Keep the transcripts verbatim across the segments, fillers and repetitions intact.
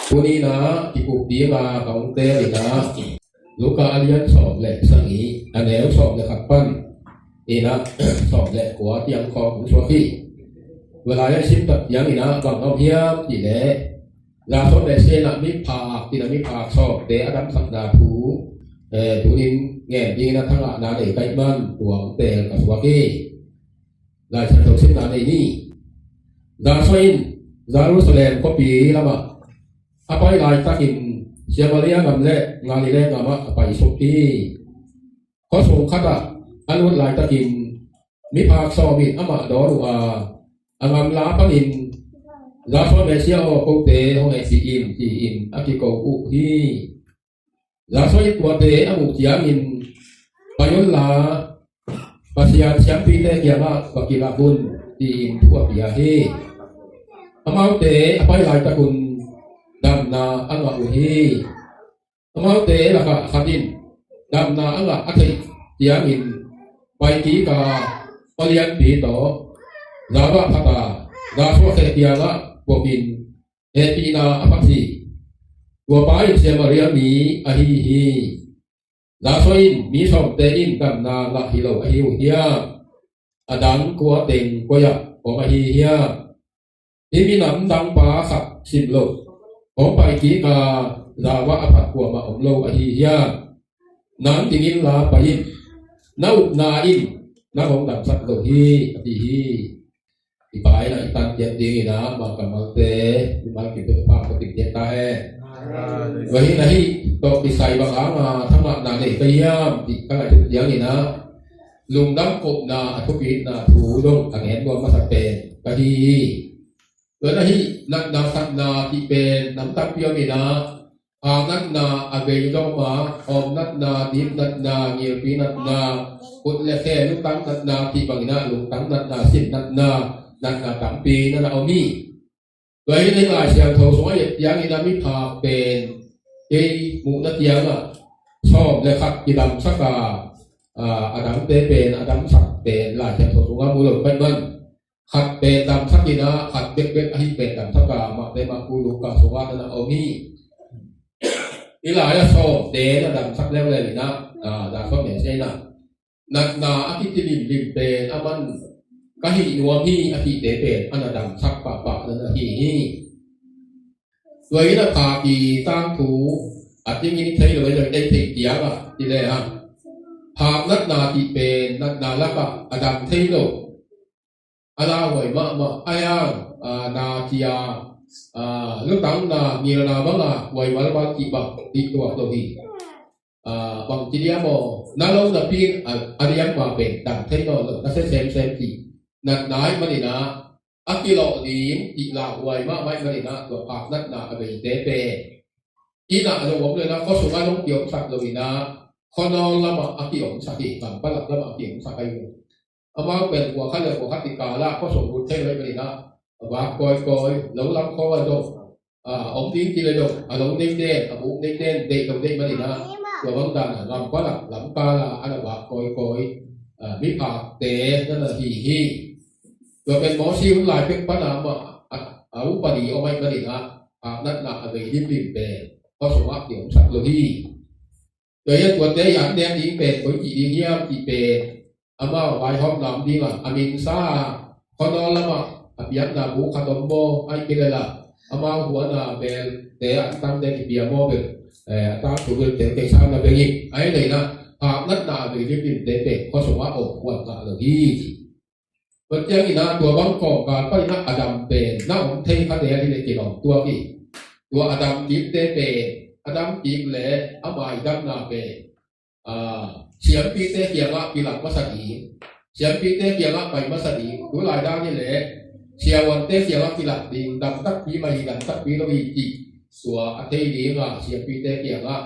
Tuni-in ah kikup ding a ka hong teel in ah, Luka a lian sawm le sagih, a neu sawm le khat pan in ah sawm le kua tiang khawng hong suak hi. Tua lai-ah i sim tak ciangin ah bang om hiam cih leh, Jason Messiah in ah miphak, in ah miphak sawmte a damsakna thu, eh, tu-in ngen dingin ah thangahna nei ka hih man tua hong teel ka suak hi. Lai Siangtho simna nei ni. Jason in Jerusalem khuapi lamah a pai laitakin Samaria gam le Galilee gamah a paisuk hi. Khuasung khatah a lut laitakin miphak sawm in amah dawn uh a, a gamla panin, "Jason Messiah aw, kote hong hehpih in," ci-in a kiko uh hi. Jason in tuate a muh ciangin, "Pai unla, Pasian siampite kiangah va kilak un," ci-in thu a pia hi. Amaute a pai laitakun damna a ngah uh hi. Amaute lakah khat in damna a ngah a theih ciangin, pai kik a, khualianpi tawh zau ah phat a, Jason kheh kiangah bokin hehpihna a phat hi. Tua pa in Samaria mi ahi hi. Jason in, "Mi sawmte in damna ngah hi lo ahi uh hiam? A dang kua teng koi-ah om ahi hiam? Hih minam dang pa khat sim lo hong pai kik a, zau ah a phat kuamah om lo ahi hiam? Nang ding inla pai in, na upna in nang hong damsak lo hi," a ti hi. I Pa in ah i tan ciat dingin ah, mah kammalte, i mal kipek pa ko tik ciat ta hen. Tua hi na hih tawh kisai bang hang a thangahna nei ka hiam cih ka ngaihsut ciangin ah, lungdam kohna a thupitna thu dong a gen nuam masa pen ka hi hi. Tua na hih natna satna cih pen nam tampi om in ah, phak natna a bei zong om a, awm natna, dip natna, ngilpi natna, khut le khe lutang natna cih bangin ah, lungtang natna, sin natna, natna tampi na na om hi. Tua hi leh Lai Siangtho sungah i et ciangin ah miphak pen, kei muhna ciangah sawm le khat kidamsak a, a, a dangte pen a damsak pen Lai Siangtho sungah mu lo ka hih man, khat pen damsak in ah, khat bekbek ahi pen damsak a, Mate, Marku, Luka sungah na na om hi. Hih lai-ah sawmte na damsak leuleu in ah, a, Jason Messiah in ah, natna a kiti limlim pen aman ka hih nuam hi a cihte pen a na damsak pahpah na na hi hi. Tua in ah, phak i tangthu a tingin thei lo, ei lo, ei thei ciang a, ci lehang, phak natna cih pen natna lakah a dam thei lo, a lauhuai mahmah, a hiang, a, na cia, a, lutang na, ngilna bang a huai valval cih bang cih tuak lo hi. A, bang ci diam aw, na lo napi in a, a diam ma pen dam thei nawn lo, na sia semsem cih natna ahih manin ah, a kilawh ding cih lauhuai mahmah ahih manin ah, tua phak natna a beite pen inn ah zong om lo in ah, khua sungah zong kiomsak lo in ah, khuanawl lamah a kiomsak hi, gam palak lamah a kiomsak ahi hi. Amau pen khua khat le khua khat i kal ah khua sung lut thei lo ahih manin ah, a vak kawikawi, lo lam khawng ah zong, a, om ding ci leh zong, a lo nei ten, a buk nei ten deih lo deih manin ah, tua bang dan a gam palak lam kal ah a na vak kawikawi, a, miphakte na na hi hi. Tua pen Mosi hun lai pek pan a amah, a, a upadi om ahih manin ah, phak natna a bei limlim pen khua sungah kiomsak lo hi. Tua hi a, tuate i an nek ding pen koi cih ding hiam cih pen amau vaihawmna om ding a, a minsa a, khuanawl lamah a piakna buk khat om maw, ahih kei leh lah amau huan a belte a tang den i pia maw, bel, eh, a tangthu belte kei sam na beng in, ahih leh in ah phak natna a bei limlimte pen khua sungah om huan ngah lo hi. Tua ciangin ah, tua bang kawmkal panin ah a dam pen na om thei kha lel hi leh kilawm tuak hi. Tua a dam kikte pen, a dam kik leh a maidamna pen, a, siampite kiangah kilak masa ding, siampite kiangah pai masa ding, tu lai dan hi leh siavuante kiangah kilak ding, dam takpi mah hi, dam takpi lo hi cih, tua a thei ding a siampite kiangah,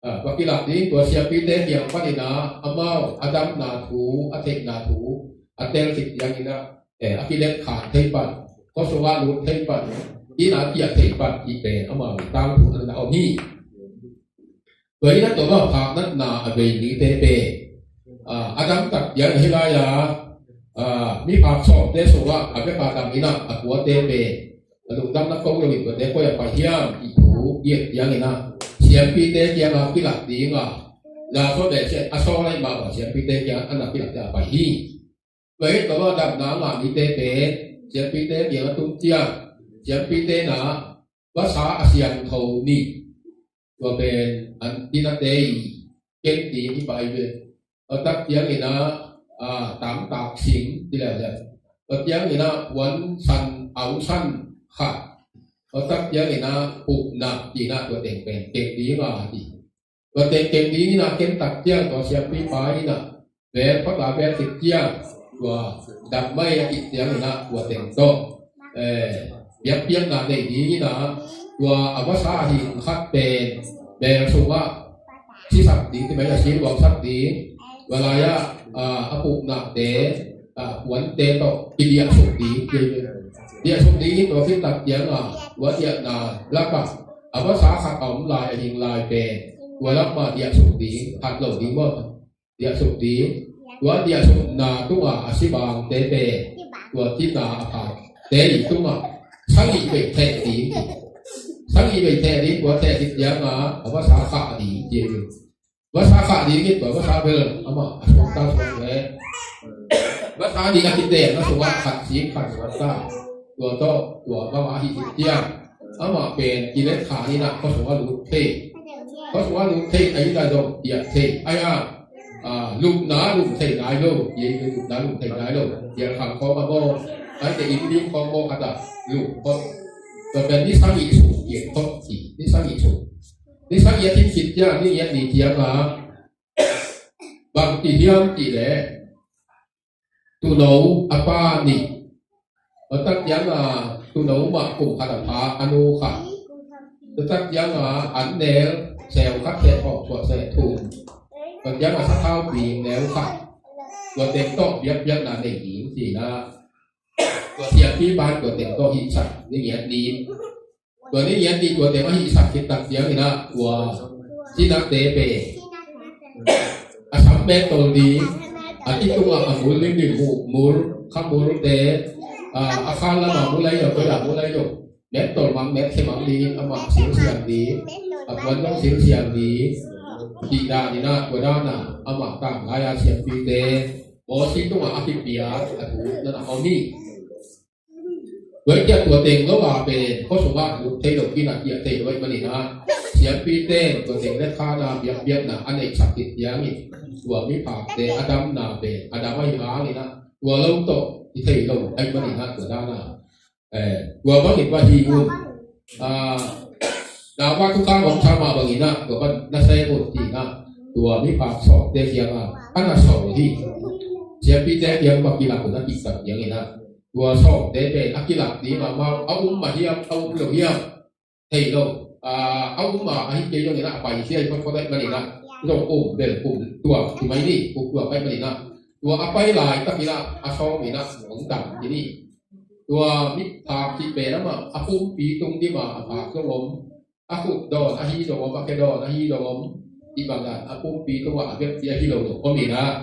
a, va kilak ding, tua siampite kiang panin ah amau a damna thu, a theihna thu a tel khit ciangin ah, eh, a kilet khan thei pan, khua sungah lut thei pan, inn ah kiat thei pan cih pen amau tangthu na na om hi. Tua in ah tua bang phak natna a bei mite pen, a, a dam tak ciang hih lai-ah, a, miphak sawmte sungah a bek a dam in ah a kuate pen A lungdamna ko lo in, tuate koi ah pai hiam cih thu i et ciangin ah, siampite kiangah kilak ding a, Joshua beh ciang a sawl ahih mah bang siampite kiangah a na kilak ding a pai hi. Tua hi, tua bang a damna a ngah mite pen siampite kiangah tung ciang, siampite in ah vasa a siangtho nih, tua pen an tinate i ken ding hi pai ve. Tua tak ciangin ah, ah, tamtak sing ci leuleu. Tua ciangin ah puan san, au san khat. Tua tak ciangin ah pukna ci-in ah tua teng pen ken ding a ci. Tua teng ken ding in ah ken tak ciang tua siampipa in ah bel, pata bel khit ciang tua dam mai a cih ciangin ah tua teng tawh, eh, biakpiakna nei ding in ah, tua a vasa hing khat pen bel sungah sisak ding, ci mai a, si luangsak ding. Tua lai-ah, ah, a puknate, ah, puante tawh kidiahsuk ding, diahsuk ding hi. Tua khit tak ciangah tua diahna lakah a vasa khat a om lai, a hing lai pen tua lam mah diahsuk ding, khat lo ding maw. Diahsuk ding. Tua diahsukna tungah a sibangte pen tua cina a phate i tungah sagih vei theh ding. Sagih vei theh ding, tua theh khit ciangah a vasa khah ding ci hi. Vasa khah ding in tua vasa bel amah a suakta suak leh, vasa nih a kitenna sungah khat sik khat suakta. Tua tawh tua bang a hih khit ciang amah pen kilet kha ni, na khuasung a lut thei. Khuasung a lut thei, a inn ah zong piak thei. Ai a, ah, lupna lum thei nai lo, i lupna lum thei nai lo. Piak khang khawng a maw, ai te inn lim khawng maw khat ah lup khawng. Tua pen ni sagih sung piak khawng ci, ni sagih sung. Ni sagih a khit khit ciang, ni giat ni ciangah bang ci hiam cih leh, tuuno a pa nih. Tua tak ciangah tuuno mah kum khat a pha, a nu khat. Tua tak ciangah an neu, seu khat seh, pawng suah seh thum. Tua ciangah sathau ping neu khat. Tua teng tawh biakpiakna nei ding ci-in ah, tua siampipa in tua teng tawh hihsak ni giat ni. Tua ni giat ni tua teng a hihsak khit tak ciangin ah, tua cinate pen a sam mettol ding, a ci tungah a mul ding, ding mul, mul, kha multe, ah, a khan lamah mul ahi lo, koi ah mul ahi lo, mettol mang, met khe mang ding, amah silsiang ding, a puan zong silsiang ding, cih dan in ah, tua dan ah amah tang lai-a siampite Moses tungah a kipiak a thu na na om hi. Tua hi ciang tua teng lo a pen khuasung ah lut thei lo, inn ah kiah thei lo ahih manin ah, siampite in tua teng le khan a biakpiakna a neihsak khit ciangin, tua miphakte a damna pen a dam ahih hangin ah, tua lo tawh hi thei lo ahih manin ah, tua dan ah, eh, tua bangin va hing un. Ah, Noah thukham hong tha mah bangin ah, tua bang na sem un ci-in ah, tua miphak sawmte kiangah a na sawl hi. Siampite kiang va kilak un a cih tak ciangin ah, tua sawmte pen a kilak ding, amau a um mah hiam, a um lo hiam, thei lo. Ah, a um mah ahi kei zongin ah, a paikhia hi photphot ahih manin ah, zong um bel um tuak ci mai ni, um tuak ahih manin ah, tua a pai laitakin ah a sawm in ah hong dam ci ni. Tua miphak cih pen amah a pumpi tung dim a, a phak zong om, a khut dawn ahi zong om, a khe dawn ahi zong om, cih bang dan a pumpi tungah a biakpi ahi lo zong om in ah,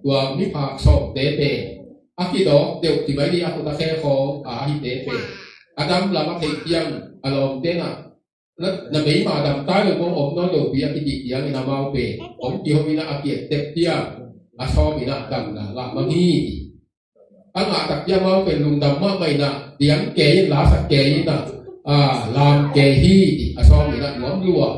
tua miphak sawmte pen a kidawk deuh ci mai ni, a khut a khe khawng a ahite pen a dam lam a theih ciang, a lawmte in ah, na, na meima dam tai lo maw, om nawn lo pi a kicih ciangin amau pen hong kiho in ah, a kiettek ciang a sawm in ah damna ngah mang hi. A ngah tak ciang amau pen lungdam mahmah in ah, diang kei in, lasak kei in ah, ah, lam kei hi, a sawm in ah nuam lua.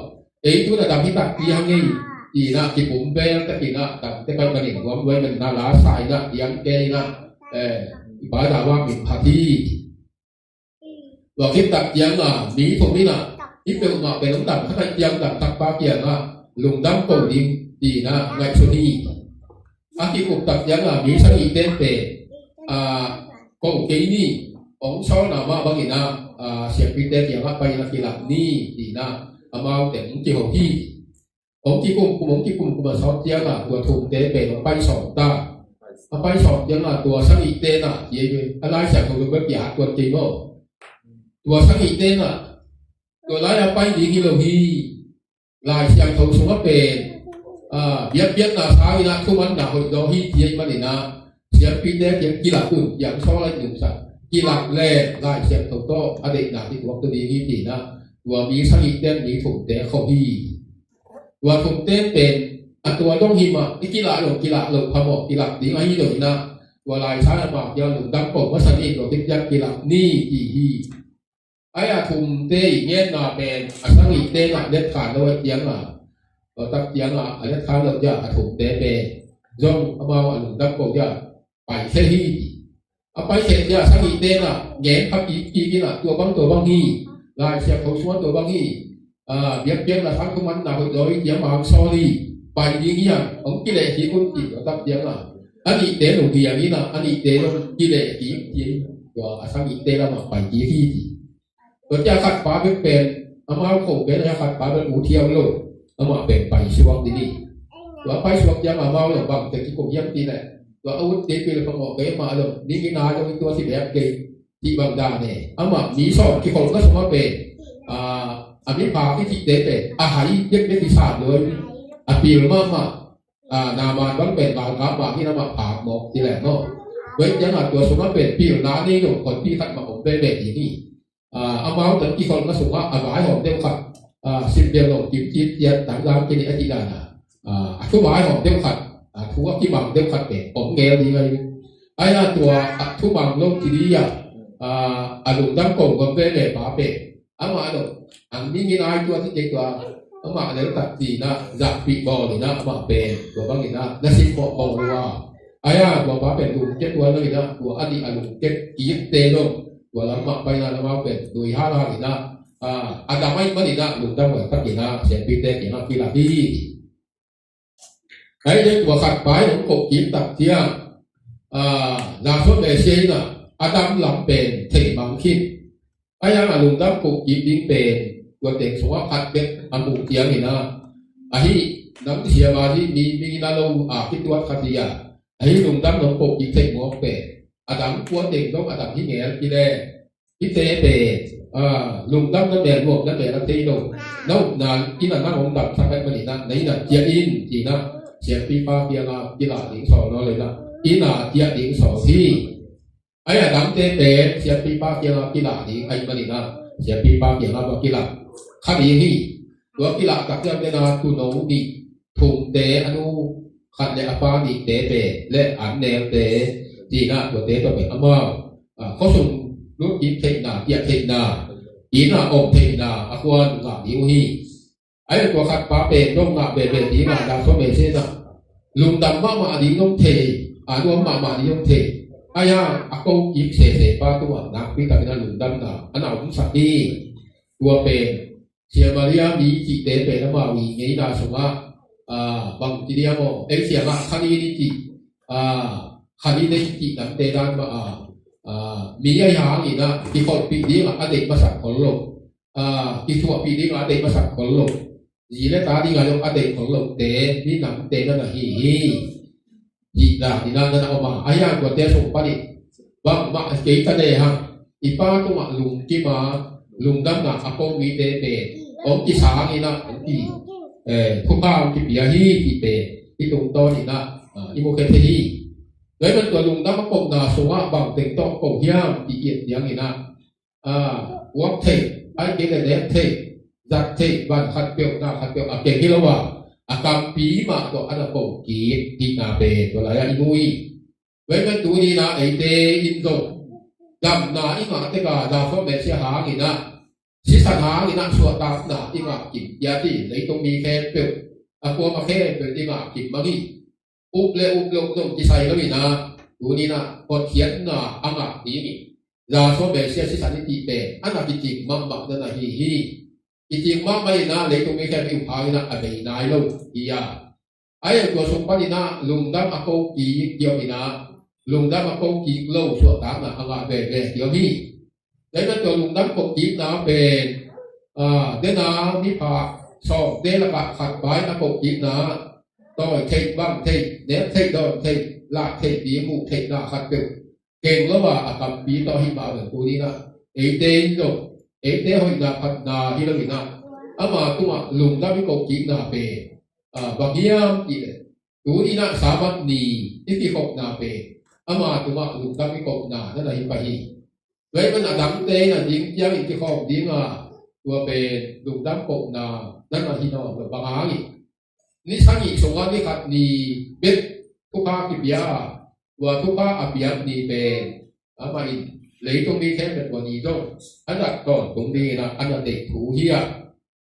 Ei tu na dam hi takpi hang ei, ci-in ah kipum bel tak in ah, dam tek ahih manin nuam lua ahih manin ah, lasa in ah, diang kei in ah, eh, i Pa Noah min phat hi. Tua khit tak ciangah mi thum in ah, i peuhmah pen hong dam kha thei ciang, dam takpa kiangah lungdam ko ding ci-in ah ngaihsun hi. A kikup tak ciangah mi sagihte pen, ah, ko kei ni, hong sawlna mah bangin ah, ah, siampite kiangah pai-in ah kilak ni ci-in ah amau teng hong kiho hi. Hong kikum kum, hong kikum kum a sawt ciangah tua thumte pen hong pai sawm ta. A pai sawm ciangah tua sagihte in ah, a Lai Siangtho zong bek pia tuan kei maw. Tua sagihte in ah, tua lai-a pai ding hi lo hi. Lai Siangtho sungah pen, ah, biakpiakna sangin ah thumanna hoih zaw hi ci ahih manin ah, siampite kiang kilak un, kiang sawl lai nungsak. kilak le Lai Siangtho tawh a deihna kituak to ding hi ci-in ah, tua mi sagihte in mi thumte khawm hi. Tua thumte pen a tua dong hi mah, i kilah lo, kilah lo phamawh, kilak ding ahi lo in ah, tua Lai Siangtho a mah kiang lungdam ko masa ni, tua khit ciang kilak ni ci hi. Ai a thumte i ngetna pen a sagihte in ah letkhan lo a ciang a, tua tak ciang a a letkhan lo ciang a thumte pen zong amau a lungdam ko ciang paikhia hi. A paikhia ciang sagihte in ah ngen kha kik kik in ah, tua bang tua bang hi, Lai Siangtho suan tua bang hi, a, biakpiakna, sang thumanna hoih zaw hi ci-a mang sawl hi, pai ding hi hang, hong kileh kik un ci, tua tak ciang a a nihte lo hi hang in ah, a nihte lo kileh kik ci, tua a sagihte lamah pai kik hi ci. Tua ciang khat pa bek pen, amau kho pen a khat pa bek ut hiau lo, amah pen paisuak ding hi. Tua paisuak ciang amau lo bang teh kiko hiam cih leh, tua a ut ding pi le phamawh kei mah lo, ning in a dong tua si bek kei, cih bang dan e. Amah mi sawm kikhol na sungah pen, a, a miphak i cihte pen a hai bekbek hi sam lo, a pil mahmah, a, Naaman bang pen galkap bang hi, amah phak mawk ci leh maw. Tua ciang a tua sungah pen pilna nei lo khonpi khat mah om veve ding hi. A, amau tawh kikholhna sungah a vaihawm deuh khat, a, simpiang lo kim cip ciat tangzang kini a cih dan a, a, a thu vaihawm deuh khat, a, thu a kimang deuh khat pen om ngel ding ahi. Ai a tua a thumang lo ci ding a, a, a lungdam ko gam veve pa pen amah lo, ang mi nginai tua ci kei tua, amah lel tak ci-in ah, zakpih bawl in ah, amah pen tua bang in ah na simmawh bawl lo a. Ai a tua pa pen lungkia tuan lo in ah, tua a nih a lungkia kikte lo, tua lam mah paina lam ah pen nui halhal in ah, a, a dam ahih manin ah lungdam huai takin ah siampite kiangah kilak hi. Ai le tua khat pa in hong koh kik tak ciang, a, Yahshua Messiah in ah a dam lam pen thei mang khin. Ai a lungdam koh kik ding pen tua teng sungah khat bek a muh ciangin ah, ahi, nang siam a hih mi, mi na lo a kituat khat hi a, ahi lungdam nong koh kik thei mawk pen a dang kua teng dong a dam hi ngel hi le. Hihte pen, a, lungdam na mel, nuam na mel a thei lo. Na upna inn ah nang hong damsak ahih manin ah na inn ah ciah in ci-in ah siampipa kiangah kilah ding sawl nawn lo in ah, inn ah ciah ding sawl hi. Ai a dangte pen siampipa kiangah kilah ding ahih manin ah siampipa kiangah va kilah kha ding hi. Tua kilah tak ciang pen a tuuno nih, thumte, a nu khat le a pa nihte pen le an nelte, ci-in ah tuate tawh pen amau, a, khuasung lut kik theihna, piak theihna, inn ah om theihna a kuan ngah ding uh hi. Ai a tua khat pa pen dong ngah veve ding a, Yahshua Messiah in ah lungdam mahmah ding dong thei, a nuam mahmah ding dong thei. Ai a a ko kik sese pa tungah nakpi takin a lungdamna a na omsak hi. Tua pen Samaria mi cihte pen amau i ngeina sungah, a, bang ci diam aw, ei ciangah khan i ni cih, a, khan i nei cih namte dan mah a, a, mi ahi hangin ah kikholhpih dingah a deih masak khol lo, a, kithuahpih dingah a deih masak khol lo, zi le ta dingah zong a deih khol lote, mi namte na na hi hi. Cih dan in ah na na om a, ahi hang tuate sung panin bangmah kei ka nei hang, i Pa tungah lungkim a, lungdamna a ko mite pen hong kisang in ah, hong ki, eh, thupha hong kipia hi cih pen i tungtawn in ah, ah, i mukhia thei hi. Tua ahih manin tua lungdam a kohna sungah bang teng tawh ko hiam cih i et ciangin ah, a, uak thei, ahih kei leh nek thei, zat thei, van khatpeuh, na khatpeuh a keng hi lo a, a kampi mah tawh a na ko kik hihna pen tua lai-ah i mu hi. Tua ahih manin tuni-in ah eite in zong damna i ngah tek a, Yahshua Messiah hangin ah, sisan hangin ah suahtakna i ngah kim, i a ti leitung mi khempeuh, a kuama khempeuh i ngah kim mang hi. Up le up loh zong kisai lo in ah, tuni-in ah hotkhiatna a ngah dingin Yahshua Messiah sisan i cih pen a na kicing mahmah na na hi hi. Kicing mahmah in ah leitung mi khempeuh i up hangin ah a bei nai lo hi a. Ahi zongin tua sung panin ah lungdam a ko kik hi om in ah, lungdam a ko kik lo suahtakna a ngah veve hi om hi. Tua ahih manin tua lungdam ko kikna pen, a, dena miphak sawmte lakah khat pa in a ko kikna, tawi thei, bang thei, nek thei, dawn thei, lah thei, pi muh theihna khatpeuh keng lo a, a kampi tawh hi mah bel tuni-in ah eite in zong, eite hoihna phatna hi lo in ah, ama tungah lungdam i ko kikna pen, a, bang hiam cih leh, tuni-in ah Sabbath ni i kikhopna pen ama tungah lungdam i kohna na na hi pah hi. Tua ahih manin a dangte in a ding ciangin kikhawm ding a, tua pen lungdam kohna na na hi nawn lo. Bang hangin ni sagih sungah ni khat ni bek thupha kipia a, tua thupha a piak ni pen amah in leitung mi khempeuh tua ni zong a na tawntung dingin a na deih thu hi a.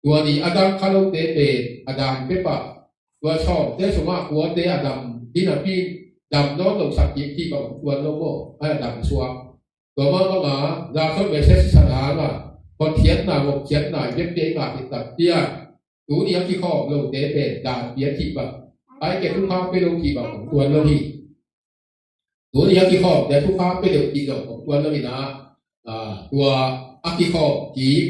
Tua ni a dang kha lote pen a dang pia pah, tua sawmte sungah kuate a dam hi napi in dam nawn lo sak kik hi bang tuan lo maw, a dam suak. Tua mah banga za sawm message san hanga hotkhiatna, gawmkhiatna i biakte i ngah hi tak ciang, tuni a kikhawm lote pen dan piak hi bang, ai ke thupha pia lo hi bang tuan lo hi. Tuni a kikhawmte thupha pia deuh kik zong om tuan lo hi na, tua a kikhawm kik,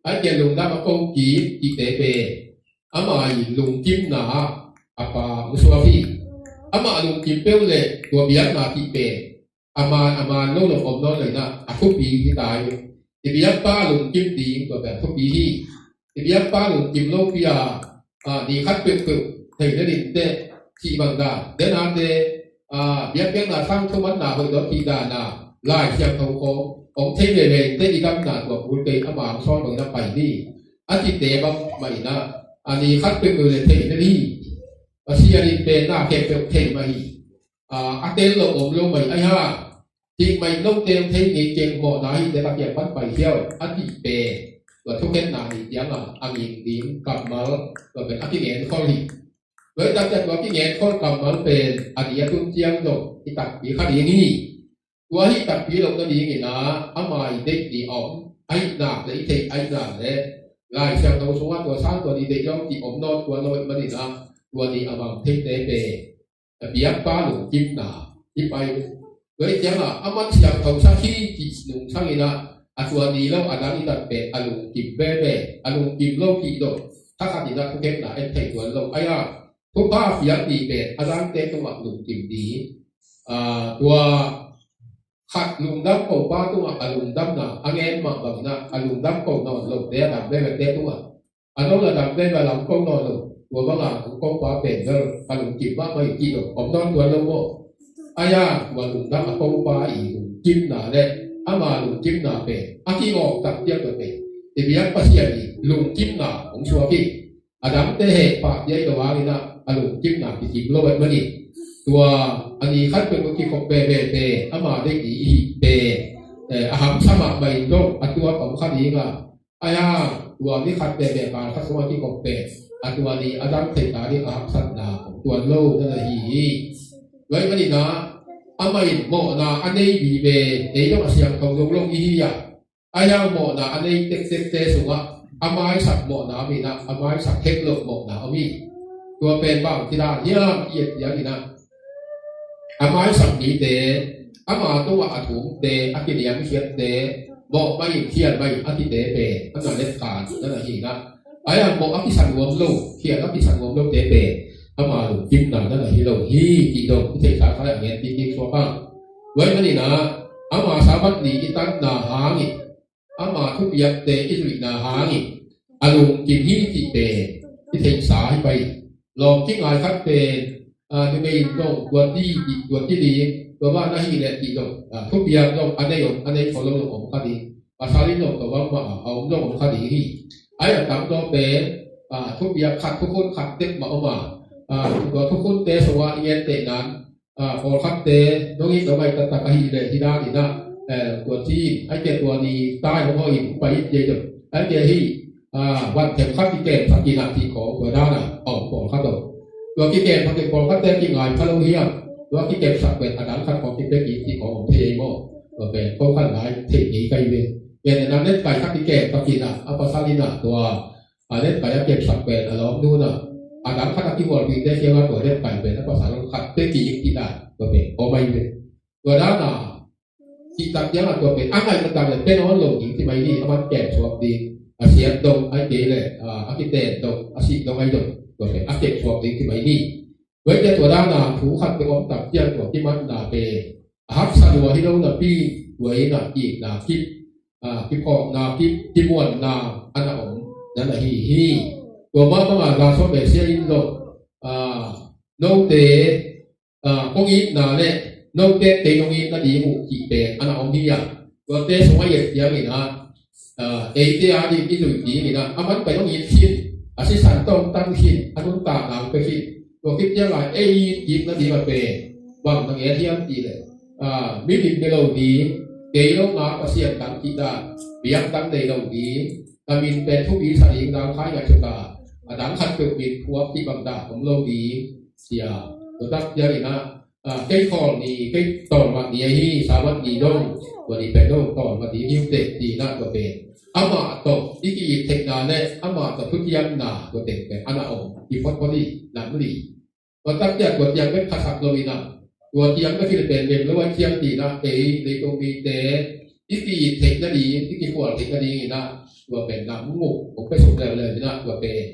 a kia lungdam a ko kik kikte pen ama i lungkimna a pa musuak hi. Ama lungkim peuh le tua biakna kik pen ama, ama lo lo om nawn lo hi na, a thupi hi ta hi. I biakpa lungkim ding tua pen a thupi hi. I biakpa lungkim lopi a, a, ni khat peuhpeuh thei le ding teh, cih bang dan, den a te, a, biakpiakna sang thumanna hoih dawh cih dan a, Lai Siangtho khawng hong thei veve in teh i gamna tua kul kei ama hong sawl bangin a pai ni. A cihte bang mah in a, a ni khat peuhpeuh le thei le ni. Pasian in pen na khempeuh thei mah hi. A, a tel lo om lo mai ai ha. Thih mai lo tel thei ngei keng mawhna hi te ka kiang pan pai hiau a tih pen tua thukhenna ni tiang a, a nging ding kammal tua pen a kingen khol hi. Tua hi tak ciang tua kingen khol kammal pen a ni a tun ciang zong hi takpi kha ding hi. Tua hi takpi lo na dingin a, ama i deih ni a om, a hihna le i theih a hihna le Lai Siangtho sungah tua sang tua ni deih lo ti om nawn tua lo manin a, tua ni a mang theite pen a biakpa lungkimna i pai uh. Tua hi ciangah a man siangtho sak hi cih nungsang in ah, a tua ni lo a dang i tat pen a lungkim veve, a lungkim lo kih dong, thakhat in ah thukhenna en thei tuan lo. Ai-a thupha a piak ni pen a dangte tungah lungkim ni. Ah, tua khat lungdam ko pa tungah a lungdamna a ngen mah bangin ah a lungdam ko nawn lote a dam vevete tungah a nong a dam veve a lam ko nawn lo. Tua banga hong ko pa pen bel ka lungkim mahmah hi kih lo om nawn tuan lo maw? Ai-a tua lungdam a ko pa i lungkimna le ama lungkimna pen a kingawk tak piak lo pen i biak Pasian i lungkimna hong suak hi. A dangte heh pah piak lo hangin ah a lungkimna kikim lo vet manin tua a ni khat peuh kikhop veve pen ama deih ni i hih pen, eh, a hamsa mahmah in dong a tuak om kha ding a. Ai-a tua ni khat veve kal khat sungah kikhop pen a tua ni a dang thei ta ding a hamsatna om tuan lo na na hi hi. Tua ahih manin ah amah in mawhna a nei vive, ei dong a siangtho lo lo i hi a. Ai-a mawhna a nei tektekte sungah a maisak mawhna om in ah, a maisak het loh mawhna om hi. Tua pen bang ci dan hiam i et ciangin ah, a maisak mite, ama tungah a thumte, a kiniamkhiatte, mawh mah in khial mah in a cite pen a na let khan na na hi in ah. Ai-a mawh a kisa nuam lo, khial a kisa nuam lote pen ama lungkimna na na hi lo hi, cih dong i theihsa kha a ngen kik kik suak a. Tua ahih manin ah ama Sabbath ni i tanna hangin, ama thupiakte i zuihna hangin a lungkim hi cih pen i theihsa hi pai. Lawm kingai khat pen, ah, numei in zong tua ti, tua ti ding, tua mah na hi leh cih zong, ah, thupiak zong a nei om, a nei kho lo zong om kha ding. Pasal in zong tua bangmah a om zong om kha ding hi. Ai-a tamzaw pen, ah, thupiak khat, thukhun khat tek mah om a, ah, tua thukhunte sungah i gentehna in, ah, pawlkhatte nong it nong ngai taktak ahih leh hih dan in ah, eh, tua ci in, ai ke tua ni tai hong hawh in hong pai in ci ei dong. Ai ke hih, ah, van themkhat kikemsak in ah cih khawng tua dan a om pawlkhat om. Tua kikemsak in pawlkhatte kingai pha lo hiam? Tua kikemsak pen a dang khat khawng kipia kik cih khawng om thei ei maw? Tua pen ko khat lai thei ngei kai ve. Pen a dang letkai khat kikemsak in ah, a pasal in ah tua a letkai a kepsak pen a lawmnu in ah, a dang khat a kihualpihte kiangah tua letkai pen a pasal khat pia kik cih dan tua pen om ahi ve. Tua dan a cih tak ciangah tua pen a ngaih na tak le pia nawn lo ding ci mai ni, a man kepsuak ding, a siat dong ai kei le, a, a kiten dong, a sih dong ai dong, tua pen a kepsuak ding ci mai ni. Tua ahih ciang tua dan a thu khat peuh om tak ciang tua kimatna pen a haksa lua hi lo napi, tua in ah kiitna kip, ah, kiphawkna kip, kimuanna a na om na na hi hi. Tua mah banga Joshua Messiah in zong, ah, note, ah, kong itna le note kei nong it nading uh cih pen a na om hi a. Tuate sungah i et ciangin ah, ah, eite a ding i zuih dingin ah, a man pen hong it khin, a sisan tawh hong tang khin, a nuntakna hong pia khin. Tua khit ciangah ei i it kik nading a pen bang na ngen hiam cih leh, ah, milim bia lo ding, kei lo nga Pasian dang cih dan, biakdang nei lo ding, ka min pen thupi sa ding, dang khai ngaihsut a, a dang khat peuh min phuak cih bang dan om lo ding, cia. Tua tak ciangin ah, ah, kei khawl ni, kei tawlmat ni ahi, Sabbath ni dong, tua ni pen dong tawlmat ni hi uh teh, ci-in ah tua pen amah tawh i ki-it theihna le amah tawh thutiamna tua teng pen a na om hi photphot hi, nam li. Tua tak ciang tua ciang bek phasak lo-in ah, tua ciang bek hi leh pen lem lo a ciang, ci-in ah, ei leitung mite i ki-it theih nading, i kikhual theih nadingin ah tua pen nam guk hong pia suk leuleu-in ah tua pen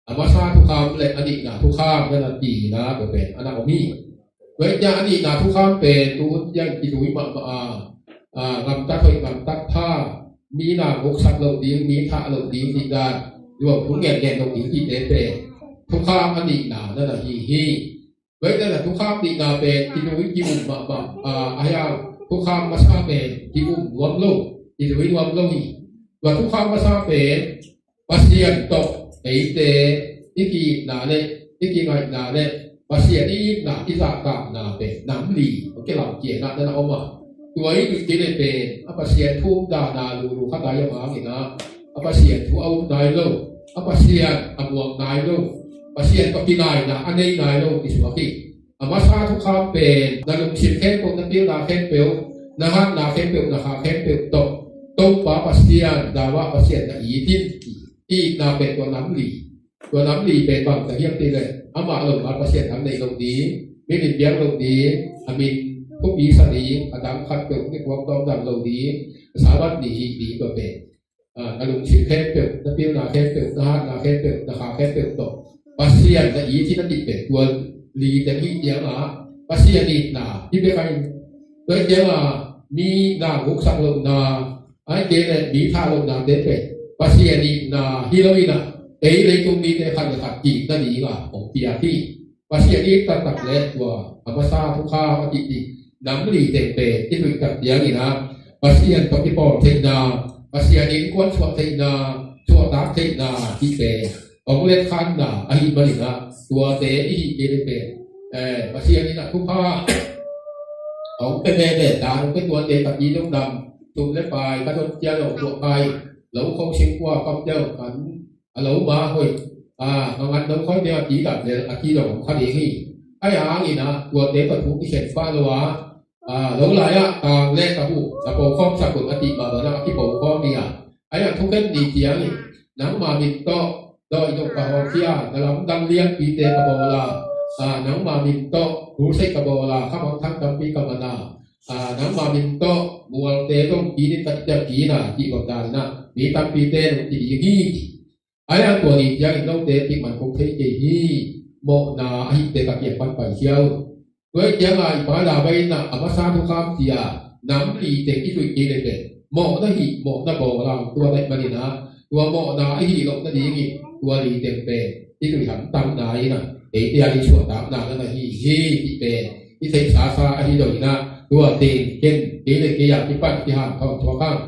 a masa thukham le a nihna thukham na na, ci-in ah tua pen a na om hi. Tua hi ciang a nihna thukham pen tu hun ciang kizui mahmah a, a, gamtat hoih, gamtat pha, mi na guksak loh ding, mi thah loh ding cih dan, zuau thu ngen ngen loh ding cihte pen thukham a nihna na na hi hi. Tua hi ciang a thukham nihna pen kizui ki-um mahmah a, a hiang thukham masa pen ki-um nuam lo, kizui nuam lo hi. Tua thukham masa pen Pasian tawh eite i ki-itna le i kingaihna le Pasian i itna, i zahtakna pen nam li hong kilam ciangin ah na na om a, tua i zuih kei leh pen a Pasian thu um dan a lulu khat a i om hangin ah, a Pasian thu a um nai lo, a Pasian a muang nai lo, Pasian tawh kinaina a nei nai lo kisuak hi. A masa thukham pen na lungsim khempeuh, na pilna khempeuh, na hatna khempeuh, na kha khempeuh tawh Topa Pasian, David Pasian na it in, itna pen tua nam li. Tua nam li pen bang ta hiam cih leh amah lo nga Pasian dang nei loh ding, milim biak loh ding, a min thupi sa ding, a dang khat peuh ni kuak tawm dang lo ding, Sabbath ni hi ding, tua pen, ah, na lungsim khempeuh, na pilna khempeuh, na hatna khempeuh, na kha khempeuh tawh Pasian na it hi na cih pen tua li teng hi ciangah Pasian itna hi bek a, tua hi ciangah mi na guksak lohna, ahih kei leh mi thah lohnate pen Pasian itna hi lo-in ah, ei leitung mite khat le khat ki-it nading a hong piak hi. Pasian it taktak le tua a masa thukham a kici nam li teng pen i zuih tak ciangin ah, Pasian tawh kipawl theihna, Pasian innkuan suah theihna, suahtak theihna cih pen hong letkhanna ahih manin ah, tuate i hih kei leh pen, eh, Pasian in ah thupha hong pia veve, dan hong pia tuate, ka ci dong dam, sum le pai ka don cia lo, tuah pai lo, kho singkua kam deuh kan a lo ma hoih, a, mangan lo khoi deuh a ci dam lel a ci dong kha ding hi. Ahih hangin ah tuate tawh thu kikhen pah lo a, a, lo lai-ah kang le ka huh, na po khawm sak un a cih mah bangin ah a kipo khawm hi a. Ahih hang thukhen ni ciangin nangma min tawh dawi dong ka hawlkhia, na lamdang lianpite ka bawl a, a, nangma min tawh crusade ka bawl a, khamangthang tampi ka man a, a, nangma min tawh mualte zong kinin ka ciam kinin a, cih bang danin ah mi tampite lungkim ding hi. Ahih hang tua ni ciangin note kik man kong thei kei hi. Mawhna ahihte ka kiang pan paikhia un. Tua hi ciangah i Pa David in ah a masa thukham ci-a nam li teng i zuih kei leh pen mawhna hih, mawhna bawl a, tua ahih manin ah tua mawhna i hih loh nadingin tua li teng pen i zuih hamtang na in ah, eite a ding suahtakna na na hi hi, cih pen i theihsasa ahi zongin ah, tua teng ken kei le kei a kipan kihanthawn thuak hang.